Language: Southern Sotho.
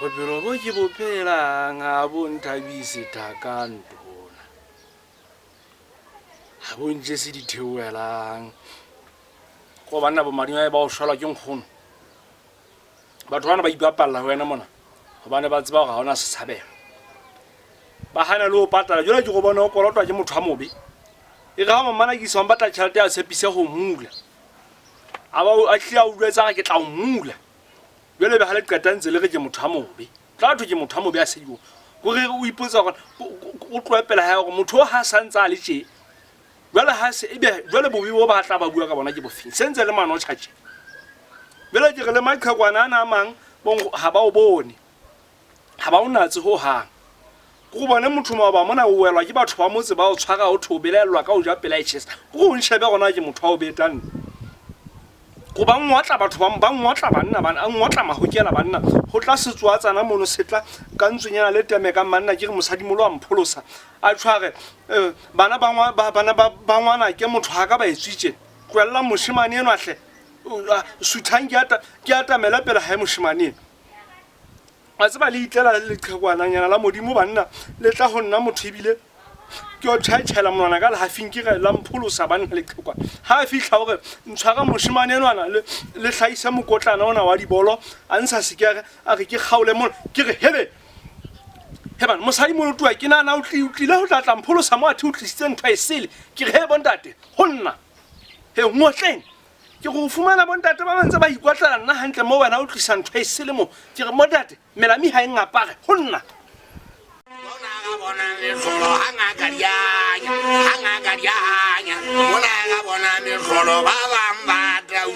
Bophelo bo ke bo phelang ha bo nthabise thaka ntona. Ha bo ntjese ditheohelang. Ko banna bo madimabe ba o shwelwa ke nkgono. Batho bana ba ipapalla ho wena mona hobane ba tseba hore ha ona setshabelo. Ba hana le ho patala. Jwale ke go bona o kolotwa ke motho a mobe. E re ha o mmanakisa o batla tjhelete ya tshepise ho mula. A ba a hlile a o jwetsa re ke tla o mula. Jwale be ha le qeta ntse le re ke motho a mobe. Tla thwe ke motho a mobe a seiwo. Kore o ipotsa hore o tlohe pela hae hore motho o ha sa ntse a le tje. Jwale ha se ebe jwale bobe bo ba tla ba bua ka bona ke bofeng? Se ntse le manotjha tje. Jwale ke re le maqhekwana ana a mang bong ha ba o bone. Ha ba o natse ho hang. Ko bone motho maoba mona o welwa ke batho ba motse ba o tshwara o thwe o belaellwa ka ho ja pela e tjhesa. Ko o nshebe gona ke motho wa o beta nna. Ko ba ngotla batho ba ba ngotla banna bana a ngotla mahokela banna ho tla setsoatsana mono se tla ka ntsonyana le teme ka manna ke re mosadimolo a mpholosa a tshware eh, bana ba bana ba ba ngwana ke motho ha ka ba etswitse tlohella moshemane enwa hle suthang ke ata ke atamela pele hae moshemane eno wa tseba le itlela le leqhekwananyana la modimo banna le tla ho nna motho ebile ke o tjhaetjhaela monwana ka lehafing ke re la mpholosa banna leqhekwana ha a fihla hore ntshwara moshemane enwana le le hlahise mokotlana ona wa dibolo a ntsha sekere a re ke kgaole mona ke re hele he bana mosadi molotuwa ke nana o tlile ho tla tla mpholosa mo athe o tlisitse ntho e sele ke re he bontate ho nna he ngotleng Ke go fumana bontate ba bantse ba ikwatlela nna hantle mo wena o tlisa ntho e sele mo. Ke re montate, melami ha e ngapare ho nna. Mona ga bona mehlolo ha ngaka di anya, ha ngaka di anya. Mona ga bona mehlolo ba bang ba tau.